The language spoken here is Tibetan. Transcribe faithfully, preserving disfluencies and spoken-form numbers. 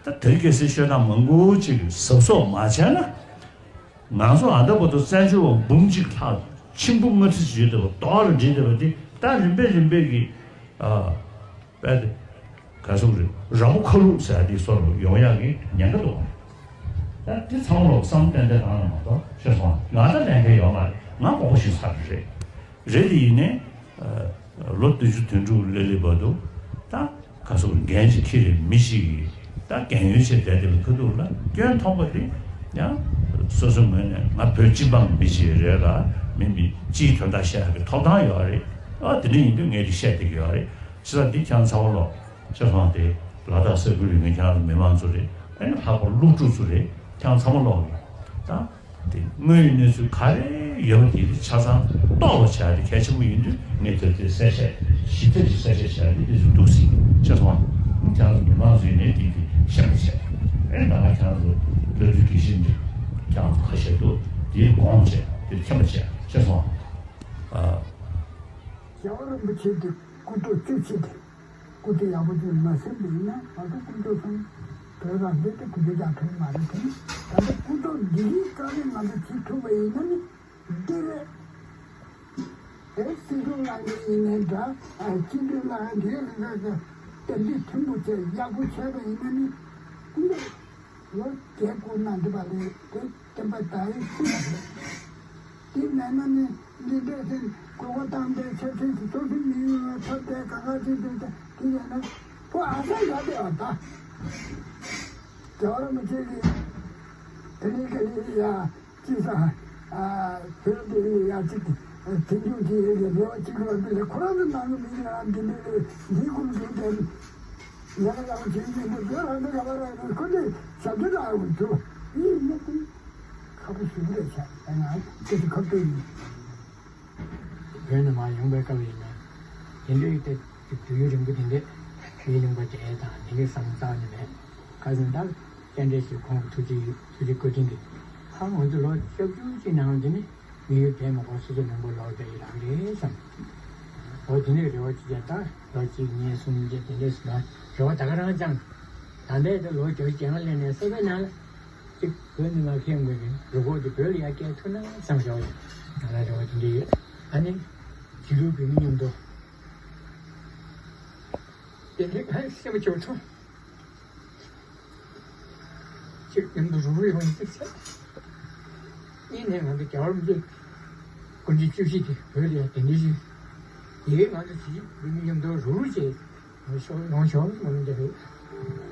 ད་དེ་སྐད་ཟེར་ཤོད་ན་མང་པོ་ཅིག་གཟབ་གཟབ་མ་བྱས་ན། ང་ཚོ་ཨ་ད་བར་དུ་བཙན་བྱོལ་བ་འབུམ་གཅིག་ལྷག་ཆིག་འབུམ་ལྔ་ཁྲི་བརྗེས་བསྡད་པ་རྡོག་ར་བསྒྲིལ་བསྡད་པ་འདི་ད་རིམ་པས་རིམ་པས་ཀྱི་ཨ་དཔེ་དེ་ག་སོང་རེད། ར་མོ་ཁ་ལུག་ཟེར་ཡ་འདི་སོར་ཡོང་ཡག་གི་ཉེན་ཁ་འདུག་ད་འདི་ཚང་མ་ལོག་བསམ་གཏན་གཏན་རང་ལ་མ་གཏོགས་ཤེས་སོང་། ང་ད་ལས་འགན་ཡོད་མ་རེད། ང་དགོངས་པ་ཞུས་ཚར་རེད། རེད་དེ་ཡིན་ནའི། ལོ་བདུན་ཅུ་དོན་དྲུག་སླེབས་སླེབས་བར་དུ་ད་ག་སོགས་འགན་ཞིག་འཁྱེར་རེ་མི་ཞིག་གིས་ད་རྒན་ཡོལ་བྱས་བསྡད་དེ་ལ་ཁ་ཐུག་ལ་སྐྱོན་མཐོང་པ་དེ་ཡང་སོ་སོའི་ངོས་ནས་ང་བོད་སྤྱི་འབངས་མི་ཞིག་རེད་ལ་མི་མི་སྤྱིའི་དོན་དག་བཤད་ཡག་གི་ཐོབ་ཐང་ཡོད་རེད། ཨ་དེ་འདྲ་ཡིན་དུས་ངས་དེ་བཤད་བསྡད་ཀྱི་ཡོད་རེད། ཕྱི་ལ་འདི་ཁྱེད་ཚང་མ་ལོག་ཤེས་སོང་། དེ་ལ་དྭགས་ས་ཁུལ་ཡོད་མཁན་ཁྱེད་རང་ཚོ་མི་མང་ཚོ་རེད། ཨ་ནི་ལྷག་པར་སློབ་ཕྲུག་ཚོ་རེད། ཁྱེད་ཚང་མ་ལོག་གི་ད། དེ་དངོས་ཡོད་གནས་ཚུལ་ག་རེ་ཡོད་པ་དེ་ཆ་ཚང་རྟོགས་པ་བྱ་ཡ་དེ་གལ་ཆེན་པོ་ཡིན་དུས་ངས་དེར་དེ་གསལ་བཤད་ཞིབ་ཕྲ་ཞིག་གསལ་བཤད་བྱ་ཡ་དེ་འདི་ཚོ་འདུག་སྲིད་ཤེས་སོང་། ཁྱེད་ཚོ་མི་མང་ཚོས་ནས་དེ་དེ་ཤེས་པ་བྱས། ཨེ་ད་ང་ཁྱེད་ཚོ་ལོ་རྒྱུས་དགེ་བཤེས་འདི་ཁྱེད་ཚོ་ཁ་ཤས་འདུག་དེའི་དགོངས་བྱས་དེ་མཁྱེན་པ་བྱས་ཤེས་སོང་། ཨ། རྒྱལ་བ་རིན་པོ་ཆེ་དེ་སྐུ་ཐོག་བཅུ་གཅིག་དེ། སྐུ་ཚེ་ཡག་པོ་ཅིག་མ་ཟིན་པ་ཡིན་ན་ང་ཚོ་སྐུ་མདུན་སོང་བོད་རང་བཙན་དེ་གུ་ཅོ་རྒྱག་ཐུབ་མ་རེད་དེ། ད་ལྟ་སྐུ་ཐོག་འདི་རིགས་བཀའ་ལན་ང་ཚོ་བྱེད་ཐུབ་པ་ཡིན་ན་ནི་འདི་རེད། དེ་སྲིད་སྐྱོང་ལྷན་རྒྱས་ཡིན་ནའི་འདྲ། སྤྱི་འཐུས་ལྷན་རྒྱས་ལ་འདི་འདྲ་གི་གཏན་འབེབས་མཐུན་པོ་བྱས་ཡག་པོ་བྱས་པ་ཡིན་ན་ནི་སྐུ་མདུན་ལོ་བརྒྱད་དགུ་ནང་འདི་པ་ལས་དེ། བསྟན་པ་དར་ཡག་ཅིག་རེད། དེ་མེད་ན་ནི་འདི་འདྲ་ཞིག་གོ་བ་བཏང་སྟེ་ཆབ་སྲིད་ཀྱི་སོ་སོའི་མི་ཡུལ་ལ་ཐོབ་སྟེ་གང་ག་ཅིག་འདུག་སྟེ་དེ་ཡིན་ན་ཁོ་ཨ་ས་ཡག་དེ་ཨ་ད། རྒྱལ་བ་རིན་པོ་ཆེ་གིས་དེ་ནི་ག་ལེ་ཡ་ཅི་ས་ཨ་བོད་དེ་ཡ་ཅིག་དེ་འབྱུང་གི་ཡོད་ཀྱི་རེ་བ་ཅིག་ལ་འདི་ལས་ཁོ་རང་ཚོ་ནང་གི་མི་ཡང་འདི་འདྲ་ལས་འདི་ཀུན་འདུག་སྟེ། ང་ལ་ཡང་བྱེད་ཀྱི་འདུག་བོད་རང་གི་ལ་བ་ར་ཁོ་ནི་ཞབས་ཀྱི་ལ་འུ་ཚོ་ཡིན་མི་དེ་ཁ་བ་ཞུ་རེ་བྱ་ཡང་ང་དེ་ཚོ་ཁ་བཏོན་ཡིན། བོད་ནས་མར་ཡོང་པའི་སྐབས་ཡིན་ན་དེ་འདྲའི་དེ་དུས་ཡུན་རིང་པོ་དེ་འདྲས་ཡུན་རིང་པོ་བསྡད་དང་དེ་འདྲའི་བསམ་རྩ་ནས་མེད། ཁ་སང་ད་རྟེན་འབྲེལ་ཞིག་ཁོང་གི་ཐུགས་རྗེ་ཐུགས་རྗེ་བཀའ་དྲིན་གྱིས་ཧ་ང་ཚོ་ལོ་བཅུ་བཅུ་ཅིག་ནང་དེ་ནི། མི་ཡུལ་དེ་མ་གོ་སོ་སོ་མང་པོ་ལོག་བསྡད་ཡོད་རང་རེད་བསམ། འོ་དེ་ནས་རེ་བ་ཅིག་བྱས་ད་ལོ་གཅིག་གཉིས་གསུམ་བརྒྱད་དེ་འདྲས་སུ་ན་རེ་བ་ད་ག་རང་བཅངས། ད་ལྟའི་དེ་ལོ་བཅུ་བཞི་ལོན་ནས་སེ་བའི་ནང་ལ་གཅིག་བོད་ནས་མར་ཁྱེར་དགོས་ཀྱི་རུ་ཁོག་དེ་བོད་ལ་ཡར་སྐྱེལ་ཐུབ་ན་བསམ་ཞོག་ཡོད། ང་ལ་རེ་བ་དེ་འདྲ་ཡོད། ཨ་ནི་གཞིས་ལུས་བོད་མི་མཉམ་དུ་དེ་འདྲའི་ཧ་སེམས་སྐྱོ་ཐུབ། གཅིག་མཉམ་དུ་རུབ་རུབ་ཡོང་ཡིན་ཅིག་བྱས། གཉིས་ནས་ང་ཚོ་རྒྱལ་བ་རིན་པོ་ཆེ་དགུང་གྲངས་བཅུ་བཞི་དེ་བོད་ལ་ཡང་དེ་འདྲ་ཞིག་ཡིན། ང་ཚོ་གཅིག་བོད་མི་མཉམ་དུ་རུབ་རུབ་བྱས་ཡོང་ཤོག་ཡོང་ཤོག་ངོ་མི་འདྲ་བས།